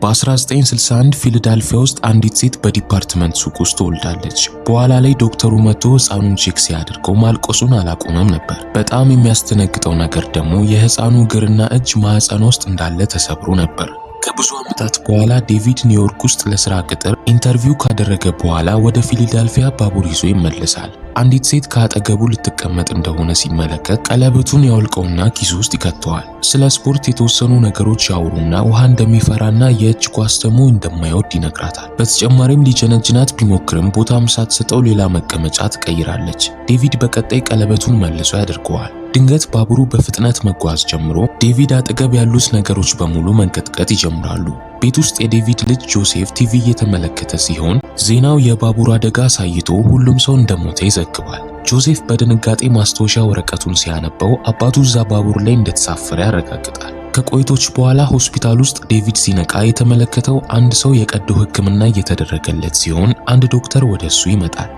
በ1961 ፊላደልፊያ ውስጥ አንዲት ሴት በ department ሱቅ ውስጥ ትወልዳለች። በኋላ ላይ ዶክተሩ መጥቶ ሕፃኑን check ሲያደርገው ማልቀሱን አላቆመም ነበር። በጣም የሚያስደነግጠው ነገር ደግሞ የሕፃኑ እግርና እጅ ማህፀኗ ውስጥ እንዳለ ተሰብሮ ነበር። ከብዙ ዓመታት በኋላ ዴቪድ ኒውዮርክ ውስጥ ለስራ ቅጥር interview ካደረገ በኋላ ወደ ፊላደልፊያ ባቡር ይዞ ይመለሳል። አንዲት ሴት ከአጠገቡ ልትቀመጥ እንደሆነ ሲመለከት ቀለበቱን ያወልቀውና ኪሱ ውስጥ ይከተዋል። ስለ ስፖርት የተወሰኑ ነገሮች ያወሩና ውሃ እንደሚፈራና የእጅ ኳስ ደግሞ እንደማይወድ ይነግራታል። በተጨማሪም ሊጀነጅናት ቢሞክርም ቦታም ሳትሰጠው ሌላ መቀመጫ ትቀይራለች። ዴቪድ በቀጣይ ቀለበቱን መልሶ ያደርገዋል። ድንገት ባቡሩ በፍጥነት መጓዝ ጀምሮ ዴቪድ አጠገብ ያሉት ነገሮች በሙሉ መንቀጥቀጥ ይጀምራሉ። ቤት ውስጥ የዴቪድ ልጅ ጆሴፍ ቲቪ እየተመለከተ ሲሆን ዜናው የባቡር አደጋ አሳይቶ ሁሉም ሰው እንደሞተ ይዘግባል። ጆሴፍ በድንጋጤ ማስታወሻ ወረቀቱን ሲያነበው አባቱ እዛ ባቡር ላይ እንደተሳፈረ ያረጋግጣል። ከቆይታዎች በኋላ ሆስፒታል ውስጥ ዴቪድ ሲነቃ የተመለከተው አንድ ሰው የቀዶ ሕክምና እየተደረገለት ሲሆን አንድ ዶክተር ወደ እሱ ይመጣል።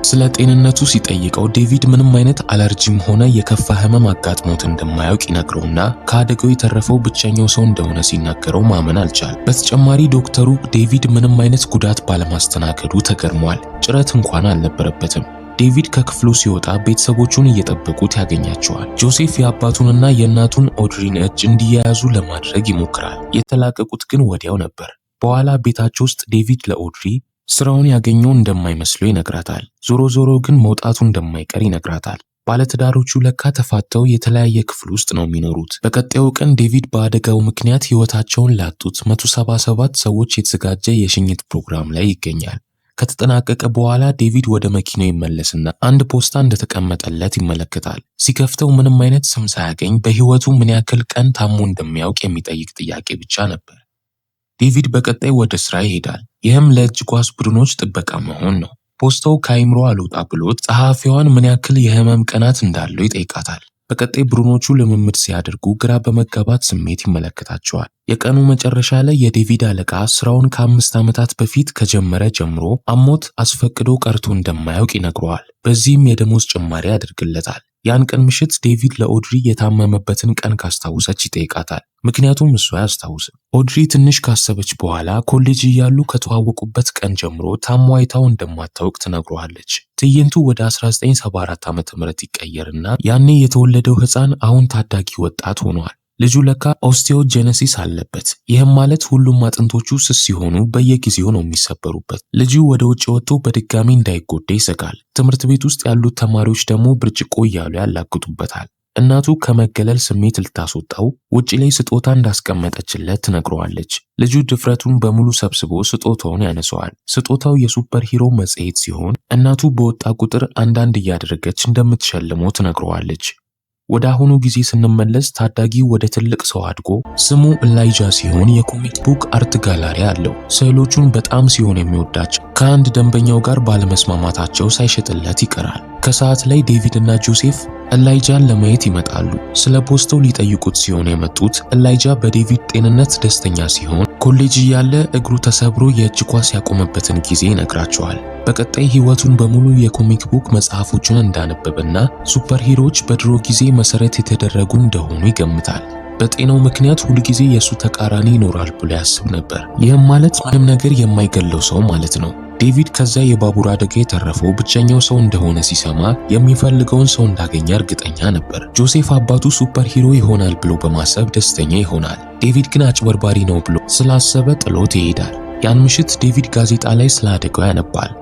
ስለ ጤንነቱ ሲጠይቀው ዴቪድ ምንም አይነት አለርጂም ሆነ የከፋ ህመም አጋጥሞት እንደማያውቅ ይነግረውና ከአደጋው የተረፈው ብቸኛው ሰው እንደሆነ ሲናገረው ማመን አልቻለም። በተጨማሪ ዶክተሩ ዴቪድ ምንም አይነት ጉዳት ባለማስተናገዱ ተገርሟል። ጭረት እንኳን አልነበረበትም። ዴቪድ ከክፍሉ ሲወጣ ቤተሰቦቹን እየጠበቁት ያገኛቸዋል። ጆሴፍ የአባቱንና የእናቱን ኦድሪን እጅ እንዲያያዙ ለማድረግ ይሞክራል። የተላቀቁት ግን ወዲያው ነበር። በኋላ ቤታቸው ውስጥ ዴቪድ ለኦድሪ ስራውን ያገኘው እንደማይመስለው ይነግራታል። ዞሮ ዞሮ ግን መውጣቱ እንደማይቀር ይነግራታል። ባለትዳሮቹ ለካ ተፋተው የተለያየ ክፍል ውስጥ ነው የሚኖሩት። በቀጣዩ ቀን ዴቪድ በአደጋው ምክንያት ህይወታቸውን ላጡት 177 ሰዎች የተዘጋጀ የሽኝት ፕሮግራም ላይ ይገኛል። ከተጠናቀቀ በኋላ ዴቪድ ወደ መኪናው ይመለስና አንድ ፖስታ እንደተቀመጠለት ይመለከታል። ሲከፍተው ምንም አይነት ስም ሳያገኝ በህይወቱ ምን ያክል ቀን ታሞ እንደሚያውቅ የሚጠይቅ ጥያቄ ብቻ ነበር። ዴቪድ በቀጣይ ወደ ስራ ይሄዳል። ይህም ለእጅ ኳስ ቡድኖች ጥበቃ መሆን ነው። ፖስታው ከአይምሮ አልወጣ ብሎት ጸሐፊዋን ምን ያክል የህመም ቀናት እንዳለው ይጠይቃታል። በቀጣይ ቡድኖቹ ልምምድ ሲያደርጉ ግራ በመጋባት ስሜት ይመለከታቸዋል። የቀኑ መጨረሻ ላይ የዴቪድ አለቃ ስራውን ከ5 ዓመታት በፊት ከጀመረ ጀምሮ አሞት አስፈቅዶ ቀርቶ እንደማያውቅ ይነግረዋል። በዚህም የደሞዝ ጭማሪ ያደርግለታል። ያን ቀን ምሽት ዴቪድ ለኦድሪ የታመመበትን ቀን ካስታወሰች ይጠይቃታል። ምክንያቱም እሱ አያስታውስም። ኦድሪ ትንሽ ካሰበች በኋላ ኮሌጅ እያሉ ከተዋወቁበት ቀን ጀምሮ ታሞ አይታው እንደማታውቅ ትነግረዋለች። ትዕይንቱ ወደ 1974 ዓ.ም ይቀየርና ያኔ የተወለደው ሕፃን አሁን ታዳጊ ወጣት ሆኗል። ልጁ ለካ osteogenesis አለበት። ይህም ማለት ሁሉም አጥንቶቹ ስስ ሲሆኑ በየጊዜው ነው የሚሰበሩበት። ልጁ ወደ ውጭ ወጥቶ በድጋሚ እንዳይጎዳ ይሰጋል። ትምህርት ቤት ውስጥ ያሉት ተማሪዎች ደግሞ ብርጭቆ እያሉ ያላግጡበታል። እናቱ ከመገለል ስሜት ልታስወጣው ውጭ ላይ ስጦታ እንዳስቀመጠችለት ትነግረዋለች። ልጁ ድፍረቱን በሙሉ ሰብስቦ ስጦታውን ያነሰዋል። ስጦታው የ super hero መጽሔት ሲሆን እናቱ በወጣ ቁጥር አንዳንድ እያደረገች እንደምትሸልመው ትነግረዋለች። ወደ አሁኑ ጊዜ ስንመለስ ታዳጊው ወደ ትልቅ ሰው አድጎ ስሙ ኤላይጃ ሲሆን የ comic book art gallery አለው። ስዕሎቹን በጣም ሲሆን የሚወዳቸው ከአንድ ደንበኛው ጋር ባለመስማማታቸው ሳይሸጥለት ይቀራል። ከሰዓት ላይ ዴቪድ እና ጆሴፍ ኤላይጃን ለማየት ይመጣሉ። ስለ ፖስታው ሊጠይቁት ሲሆን የመጡት ኤላይጃ በዴቪድ ጤንነት ደስተኛ ሲሆን ኮሌጅ እያለ እግሩ ተሰብሮ የእጅ ኳስ ያቆመበትን ጊዜ ይነግራቸዋል። በቀጣይ ህይወቱን በሙሉ የ comic book መጽሐፎችን እንዳነበበና super hero ዎች በድሮ ጊዜ መሰረት የተደረጉ እንደሆኑ ይገምታል። በጤናው ምክንያት ሁልጊዜ የእሱ ተቃራኒ ይኖራል ብሎ ያስብ ነበር። ይህም ማለት ምንም ነገር የማይገለው ሰው ማለት ነው። ዴቪድ ከዛ የባቡር አደጋ የተረፈው ብቸኛው ሰው እንደሆነ ሲሰማ የሚፈልገውን ሰው እንዳገኘ እርግጠኛ ነበር። ጆሴፍ አባቱ super hero ይሆናል ብሎ በማሰብ ደስተኛ ይሆናል። ዴቪድ ግን አጭበርባሪ ነው ብሎ ስላሰበ ጥሎት ይሄዳል። ያን ምሽት ዴቪድ ጋዜጣ ላይ ስለ አደጋው ያነባል።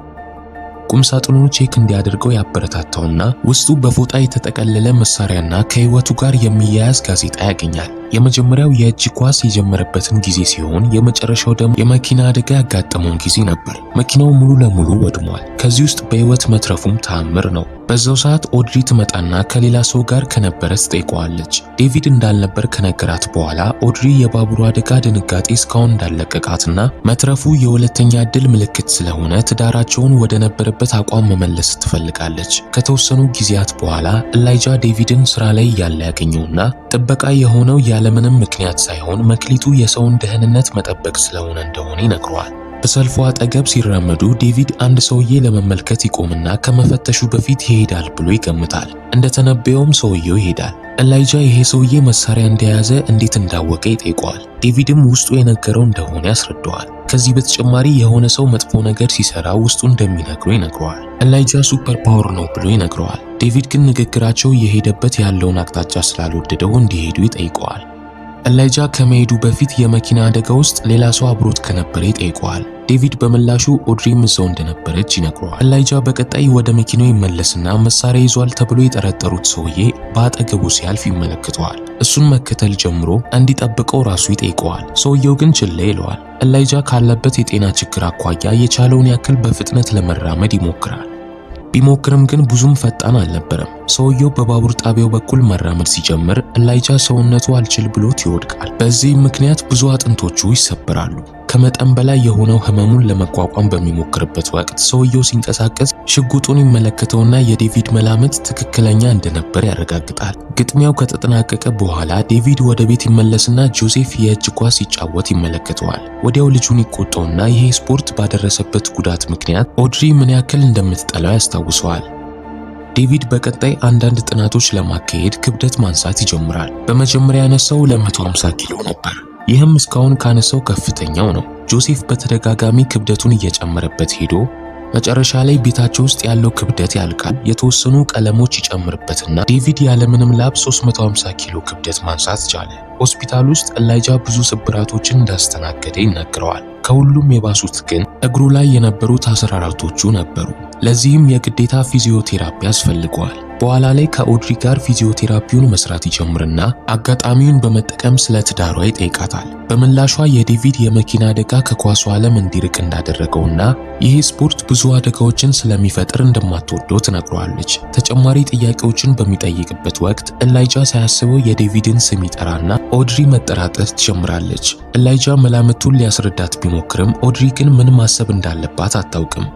ቁም ሳጥኑን check እንዲያደርገው ያበረታታውና ውስጡ በፎጣ የተጠቀለለ መሳሪያና ከህይወቱ ጋር የሚያያዝ ጋዜጣ ያገኛል። የመጀመሪያው የእጅ ኳስ የጀመረበትን ጊዜ ሲሆን የመጨረሻው ደግሞ የመኪና አደጋ ያጋጠመውን ጊዜ ነበር። መኪናው ሙሉ ለሙሉ ወድሟል። ከዚህ ውስጥ በህይወት መትረፉም ተአምር ነው። በዛው ሰዓት ኦድሪ ትመጣና ከሌላ ሰው ጋር ከነበረ ትጠይቀዋለች። ዴቪድ እንዳልነበር ከነገራት በኋላ ኦድሪ የባቡሩ አደጋ ድንጋጤ እስካሁን እንዳለቀቃትና መትረፉ የሁለተኛ ዕድል ምልክት ስለሆነ ትዳራቸውን ወደ ነበረበት አቋም መመለስ ትፈልጋለች። ከተወሰኑ ጊዜያት በኋላ ኤላይጃ ዴቪድን ስራ ላይ እያለ ያገኘውና ጥበቃ የሆነው ያለምንም ምክንያት ሳይሆን መክሊቱ የሰውን ደህንነት መጠበቅ ስለሆነ እንደሆነ ይነግረዋል። በሰልፉ አጠገብ ሲራመዱ ዴቪድ አንድ ሰውዬ ለመመልከት ይቆምና ከመፈተሹ በፊት ይሄዳል ብሎ ይገምታል። እንደተነበየውም ሰውየው ይሄዳል። ኤላይጃ ይሄ ሰውዬ መሳሪያ እንደያዘ እንዴት እንዳወቀ ይጠይቀዋል። ዴቪድም ውስጡ የነገረው እንደሆነ ያስረዳዋል። ከዚህ በተጨማሪ የሆነ ሰው መጥፎ ነገር ሲሰራ ውስጡ እንደሚነግረው ይነግረዋል። ኤላይጃ super power ነው ብሎ ይነግረዋል። ዴቪድ ግን ንግግራቸው እየሄደበት ያለውን አቅጣጫ ስላልወደደው እንዲሄዱ ይጠይቀዋል። ኤላይጃ ከመሄዱ በፊት የመኪና አደጋ ውስጥ ሌላ ሰው አብሮት ከነበረ ይጠይቀዋል። ዴቪድ በምላሹ ኦድሪም እዛው እንደነበረች ይነግረዋል። ኤላይጃ በቀጣይ ወደ መኪናው ይመለስና መሳሪያ ይዟል ተብሎ የጠረጠሩት ሰውዬ በአጠገቡ ሲያልፍ ይመለከተዋል። እሱን መከተል ጀምሮ እንዲጠብቀው ራሱ ይጠይቀዋል። ሰውየው ግን ችላ ይለዋል። ኤላይጃ ካለበት የጤና ችግር አኳያ የቻለውን ያክል በፍጥነት ለመራመድ ይሞክራል። ቢሞክርም ግን ብዙም ፈጣን አልነበረም። ሰውየው በባቡር ጣቢያው በኩል መራመድ ሲጀምር ኤላይጃ ሰውነቱ አልችል ብሎት ይወድቃል። በዚህም ምክንያት ብዙ አጥንቶቹ ይሰበራሉ። ከመጠን በላይ የሆነው ህመሙን ለመቋቋም በሚሞክርበት ወቅት ሰውየው ሲንቀሳቀስ ሽጉጡን ይመለከተውና የዴቪድ መላምት ትክክለኛ እንደነበር ያረጋግጣል። ግጥሚያው ከተጠናቀቀ በኋላ ዴቪድ ወደ ቤት ይመለስና ጆሴፍ የእጅ ኳስ ሲጫወት ይመለከተዋል። ወዲያው ልጁን ይቆጣውና ይሄ ስፖርት ባደረሰበት ጉዳት ምክንያት ኦድሪ ምን ያክል እንደምትጠላው ያስታውሰዋል። ዴቪድ በቀጣይ አንዳንድ ጥናቶች ለማካሄድ ክብደት ማንሳት ይጀምራል። በመጀመሪያ ያነሳው ለ150 ኪሎ ነበር። ይህም እስካሁን ካነሳው ከፍተኛው ነው። ጆሴፍ በተደጋጋሚ ክብደቱን እየጨመረበት ሄዶ መጨረሻ ላይ ቤታቸው ውስጥ ያለው ክብደት ያልቃል። የተወሰኑ ቀለሞች ይጨምርበትና ዴቪድ ያለምንም ላብ 350 ኪሎ ክብደት ማንሳት ቻለ። ሆስፒታል ውስጥ ኤላይጃ ብዙ ስብራቶችን እንዳስተናገደ ይነግረዋል። ከሁሉም የባሱት ግን እግሩ ላይ የነበሩት 14ቶቹ ነበሩ። ለዚህም የግዴታ ፊዚዮቴራፒ ያስፈልገዋል። በኋላ ላይ ከኦድሪ ጋር ፊዚዮቴራፒውን መስራት ይጀምርና አጋጣሚውን በመጠቀም ስለ ትዳሯ ይጠይቃታል። በምላሿ የዴቪድ የመኪና አደጋ ከኳሱ ዓለም እንዲርቅ እንዳደረገውና ይህ ስፖርት ብዙ አደጋዎችን ስለሚፈጥር እንደማትወደው ትነግረዋለች። ተጨማሪ ጥያቄዎችን በሚጠይቅበት ወቅት ኤላይጃ ሳያስበው የዴቪድን ስም ይጠራና ኦድሪ መጠራጠር ትጀምራለች። ኤላይጃ መላምቱን ሊያስረዳት ቢሞክርም ኦድሪ ግን ምን ማሰብ እንዳለባት አታውቅም።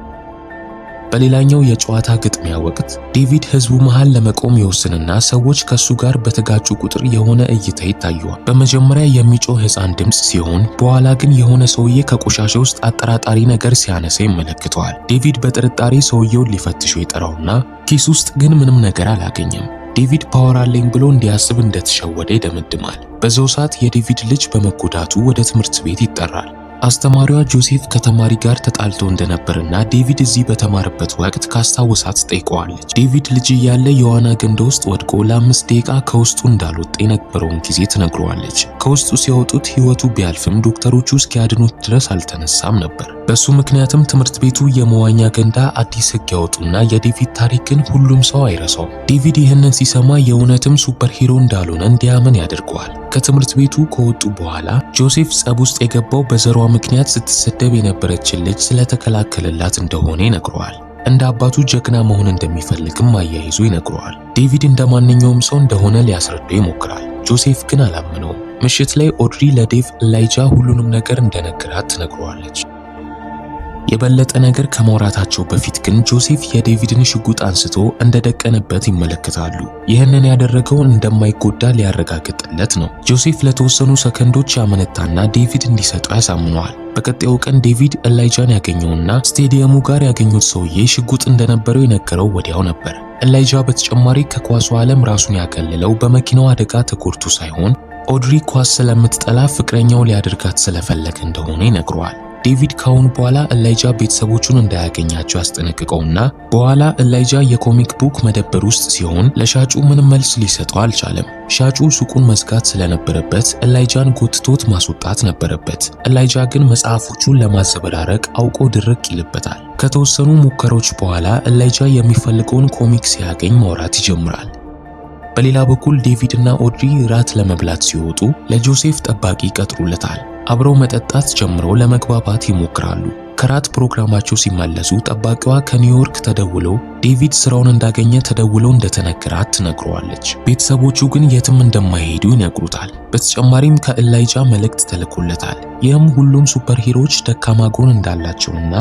በሌላኛው የጨዋታ ግጥሚያ ወቅት ዴቪድ ህዝቡ መሃል ለመቆም ይወስንና ሰዎች ከሱ ጋር በተጋጩ ቁጥር የሆነ እይታ ይታየዋል። በመጀመሪያ የሚጮህ ህፃን ድምፅ ሲሆን በኋላ ግን የሆነ ሰውዬ ከቆሻሻ ውስጥ አጠራጣሪ ነገር ሲያነሳ ይመለከተዋል። ዴቪድ በጥርጣሬ ሰውየውን ሊፈትሸው ይጠራውና ኪስ ውስጥ ግን ምንም ነገር አላገኘም። ዴቪድ power አለኝ ብሎ እንዲያስብ እንደተሸወደ ይደመድማል። በዛው ሰዓት የዴቪድ ልጅ በመጎዳቱ ወደ ትምህርት ቤት ይጠራል። አስተማሪዋ ጆሴፍ ከተማሪ ጋር ተጣልቶ እንደነበርና ዴቪድ እዚህ በተማረበት ወቅት ካስታወሳት ጠይቀዋለች። ዴቪድ ልጅ እያለ የዋና ገንዳ ውስጥ ወድቆ ለ5 ደቂቃ ከውስጡ እንዳልወጣ የነበረውን ጊዜ ትነግረዋለች። ከውስጡ ሲያወጡት ሕይወቱ ቢያልፍም ዶክተሮቹ እስኪያድኑት ድረስ አልተነሳም ነበር። በሱ ምክንያትም ትምህርት ቤቱ የመዋኛ ገንዳ አዲስ ሕግ ያወጡና የዴቪድ ታሪክ ግን ሁሉም ሰው አይረሳውም። ዴቪድ ይህንን ሲሰማ የእውነትም super hero እንዳልሆነ እንዲያምን ያደርገዋል። ከትምህርት ቤቱ ከወጡ በኋላ ጆሴፍ ጸብ ውስጥ የገባው በዘሯ ምክንያት ስትሰደብ የነበረችን ልጅ ስለተከላከለላት እንደሆነ ይነግረዋል። እንደ አባቱ ጀግና መሆን እንደሚፈልግም አያይዞ ይነግረዋል። ዴቪድ እንደ ማንኛውም ሰው እንደሆነ ሊያስረዳው ይሞክራል። ጆሴፍ ግን አላመነውም። ምሽት ላይ ኦድሪ ለዴቭ ኤላይጃ ሁሉንም ነገር እንደነገራት ትነግረዋለች። የበለጠ ነገር ከማውራታቸው በፊት ግን ጆሴፍ የዴቪድን ሽጉጥ አንስቶ እንደደቀነበት ይመለከታሉ። ይህንን ያደረገው እንደማይጎዳ ሊያረጋግጥለት ነው። ጆሴፍ ለተወሰኑ ሰከንዶች ያመነታና ዴቪድ እንዲሰጠው ያሳምነዋል። በቀጣዩ ቀን ዴቪድ ኤላይጃን ያገኘውና ስቴዲየሙ ጋር ያገኙት ሰውዬ ሽጉጥ እንደነበረው የነገረው ወዲያው ነበር። ኤላይጃ በተጨማሪ ከኳሱ ዓለም ራሱን ያገለለው በመኪናው አደጋ ተጎድቶ ሳይሆን ኦድሪ ኳስ ስለምትጠላ ፍቅረኛው ሊያደርጋት ስለፈለገ እንደሆነ ይነግረዋል። ዴቪድ ካሁን በኋላ ኤላይጃ ቤተሰቦቹን እንዳያገኛቸው ያስጠነቅቀውና በኋላ ኤላይጃ የ comic book መደብር ውስጥ ሲሆን ለሻጩ ምንም መልስ ሊሰጠው አልቻለም። ሻጩ ሱቁን መዝጋት ስለነበረበት ኤላይጃን ጎትቶት ማስወጣት ነበረበት። ኤላይጃ ግን መጽሐፎቹን ለማዘበራረቅ አውቆ ድርቅ ይልበታል። ከተወሰኑ ሙከራዎች በኋላ ኤላይጃ የሚፈልገውን comic ሲያገኝ ማውራት ይጀምራል። በሌላ በኩል ዴቪድ እና ኦድሪ ራት ለመብላት ሲወጡ ለጆሴፍ ጠባቂ ይቀጥሩለታል። አብረው መጠጣት ጀምረው ለመግባባት ይሞክራሉ። ከራት ፕሮግራማቸው ሲመለሱ ጠባቂዋ ከኒውዮርክ ተደውሎ ዴቪድ ስራውን እንዳገኘ ተደውሎ እንደተነገራት ትነግረዋለች። ቤተሰቦቹ ግን የትም እንደማይሄዱ ይነግሩታል። በተጨማሪም ከኤላይጃ መልእክት ተልኮለታል። ይህም ሁሉም super hero ዎች ደካማ ጎን እንዳላቸውና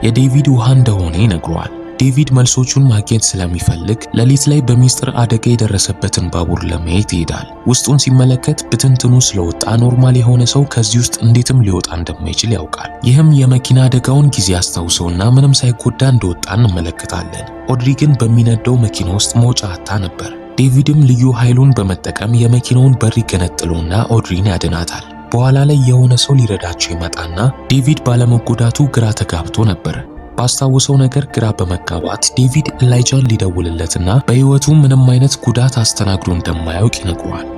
የዴቪድ ውሃ እንደሆነ ይነግረዋል። ዴቪድ መልሶቹን ማግኘት ስለሚፈልግ ሌሊት ላይ በሚስጥር አደጋ የደረሰበትን ባቡር ለማየት ይሄዳል። ውስጡን ሲመለከት ብትንትኑ ስለወጣ normal የሆነ ሰው ከዚህ ውስጥ እንዴትም ሊወጣ እንደማይችል ያውቃል። ይህም የመኪና አደጋውን ጊዜ አስታውሰውና ምንም ሳይጎዳ እንደወጣ እንመለከታለን። ኦድሪ ግን በሚነደው መኪና ውስጥ መውጫ አጥታ ነበር። ዴቪድም ልዩ ኃይሉን በመጠቀም የመኪናውን በር ይገነጥለውና ኦድሪን ያድናታል። በኋላ ላይ የሆነ ሰው ሊረዳቸው ይመጣና ዴቪድ ባለመጎዳቱ ግራ ተጋብቶ ነበር። ባስታወሰው ነገር ግራ በመጋባት ዴቪድ ኤላይጃን ሊደውልለትና በሕይወቱ ምንም አይነት ጉዳት አስተናግዶ እንደማያውቅ ይነግረዋል።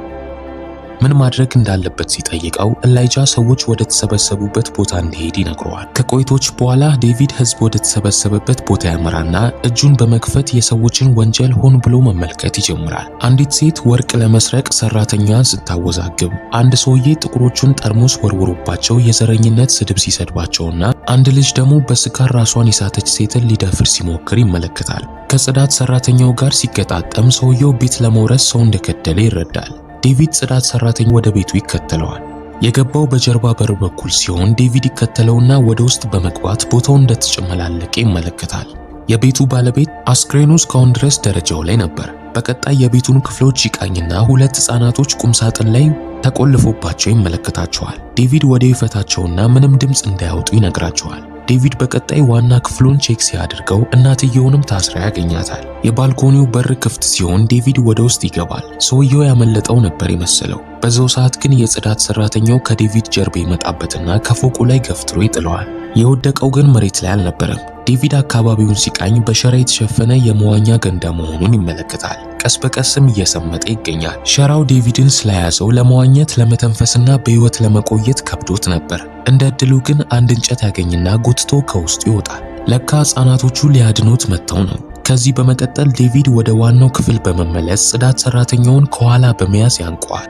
ምን ማድረግ እንዳለበት ሲጠይቀው ኤላይጃ ሰዎች ወደ ተሰበሰቡበት ቦታ እንዲሄድ ይነግረዋል። ከቆይታዎች በኋላ ዴቪድ ህዝብ ወደ ተሰበሰበበት ቦታ ያመራና እጁን በመክፈት የሰዎችን ወንጀል ሆን ብሎ መመልከት ይጀምራል። አንዲት ሴት ወርቅ ለመስረቅ ሰራተኛዋን ስታወዛግብ፣ አንድ ሰውዬ ጥቁሮቹን ጠርሙስ ወርውሮባቸው የዘረኝነት ስድብ ሲሰድባቸውና አንድ ልጅ ደግሞ በስካር ራሷን የሳተች ሴትን ሊደፍር ሲሞክር ይመለከታል። ከጽዳት ሰራተኛው ጋር ሲገጣጠም ሰውየው ቤት ለመውረስ ሰው እንደገደለ ይረዳል። ዴቪድ ጽዳት ሰራተኛ ወደ ቤቱ ይከተለዋል። የገባው በጀርባ በር በኩል ሲሆን ዴቪድ ይከተለውና ወደ ውስጥ በመግባት ቦታው እንደተጨመላለቀ ይመለከታል። የቤቱ ባለቤት አስክሬኑ እስካሁን ድረስ ደረጃው ላይ ነበር። በቀጣይ የቤቱን ክፍሎች ይቃኝና ሁለት ሕፃናቶች ቁምሳጥን ላይ ተቆልፎባቸው ይመለከታቸዋል። ዴቪድ ወዲያው ይፈታቸውና ምንም ድምፅ እንዳያወጡ ይነግራቸዋል። ዴቪድ በቀጣይ ዋና ክፍሉን check ሲያደርገው እናትየውንም ታስራ ያገኛታል። የ balcony ው በር ክፍት ሲሆን ዴቪድ ወደ ውስጥ ይገባል። ሰውየው ያመለጠው ነበር የመሰለው። በዛው ሰዓት ግን የጽዳት ሰራተኛው ከዴቪድ ጀርባ ይመጣበትና ከፎቁ ላይ ገፍትሮ ይጥለዋል። የወደቀው ግን መሬት ላይ አልነበረም። ዴቪድ አካባቢውን ሲቃኝ በሸራ የተሸፈነ የመዋኛ ገንዳ መሆኑን ይመለከታል። ቀስ በቀስም እየሰመጠ ይገኛል። ሸራው ዴቪድን ስለያዘው ለመዋኘት ለመተንፈስና በሕይወት ለመቆየት ከብዶት ነበር። እንደ ዕድሉ ግን አንድ እንጨት ያገኝና ጎትቶ ከውስጡ ይወጣል። ለካ ሕፃናቶቹ ሊያድኑት መጥተው ነው። ከዚህ በመቀጠል ዴቪድ ወደ ዋናው ክፍል በመመለስ ጽዳት ሰራተኛውን ከኋላ በመያዝ ያንቀዋል።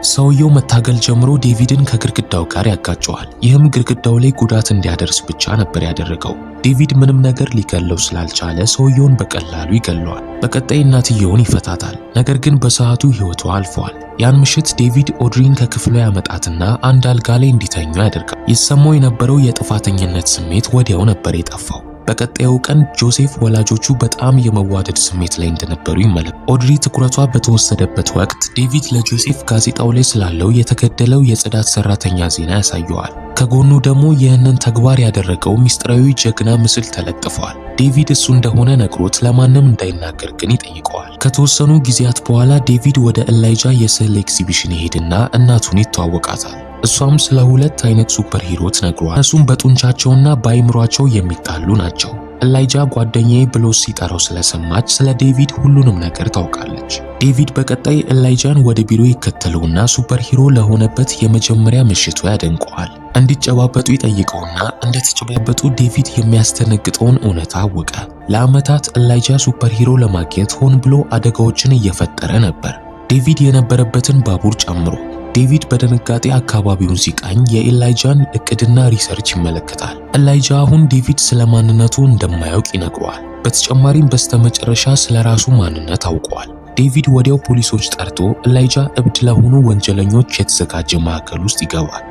ሰውየው መታገል ጀምሮ ዴቪድን ከግድግዳው ጋር ያጋጨዋል። ይህም ግድግዳው ላይ ጉዳት እንዲያደርስ ብቻ ነበር ያደረገው። ዴቪድ ምንም ነገር ሊገለው ስላልቻለ ሰውየውን በቀላሉ ይገለዋል። በቀጣይ እናትየውን ይፈታታል። ነገር ግን በሰዓቱ ሕይወቷ አልፏል። ያን ምሽት ዴቪድ ኦድሪን ከክፍሏ ያመጣትና አንድ አልጋ ላይ እንዲተኙ ያደርጋል። ይሰማው የነበረው የጥፋተኝነት ስሜት ወዲያው ነበር የጠፋው። በቀጣዩ ቀን ጆሴፍ ወላጆቹ በጣም የመዋደድ ስሜት ላይ እንደነበሩ ይመለከታል። ኦድሪ ትኩረቷ በተወሰደበት ወቅት ዴቪድ ለጆሴፍ ጋዜጣው ላይ ስላለው የተገደለው የጽዳት ሰራተኛ ዜና ያሳየዋል። ከጎኑ ደግሞ ይህንን ተግባር ያደረገው ሚስጥራዊ ጀግና ምስል ተለጥፏል። ዴቪድ እሱ እንደሆነ ነግሮት ለማንም እንዳይናገር ግን ይጠይቀዋል። ከተወሰኑ ጊዜያት በኋላ ዴቪድ ወደ ኤላይጃ የስዕል ኤግዚቢሽን ይሄድና እናቱን ይተዋወቃታል። እሷም ስለ ሁለት አይነት super hero ትነግረዋል። እነሱም በጡንቻቸውና በአይምሯቸው የሚጣሉ ናቸው። ኤላይጃ ጓደኛዬ ብሎ ሲጠራው ስለሰማች ስለ ዴቪድ ሁሉንም ነገር ታውቃለች። ዴቪድ በቀጣይ ኤላይጃን ወደ ቢሮ ይከተለውና super hero ለሆነበት የመጀመሪያ ምሽቱ ያደንቀዋል። እንዲጨባበጡ ይጠይቀውና እንደተጨባበጡ ዴቪድ የሚያስደነግጠውን እውነታ አወቀ። ለዓመታት ኤላይጃ super hero ለማግኘት ሆን ብሎ አደጋዎችን እየፈጠረ ነበር፣ ዴቪድ የነበረበትን ባቡር ጨምሮ። ዴቪድ በድንጋጤ አካባቢውን ሲቃኝ የኤላይጃን እቅድና research ይመለከታል። ኤላይጃ አሁን ዴቪድ ስለ ማንነቱ እንደማያውቅ ይነግረዋል። በተጨማሪም በስተመጨረሻ ስለ ራሱ ማንነት አውቀዋል። ዴቪድ ወዲያው ፖሊሶች ጠርቶ ኤላይጃ እብድ ለሆኑ ወንጀለኞች የተዘጋጀ ማዕከል ውስጥ ይገባል።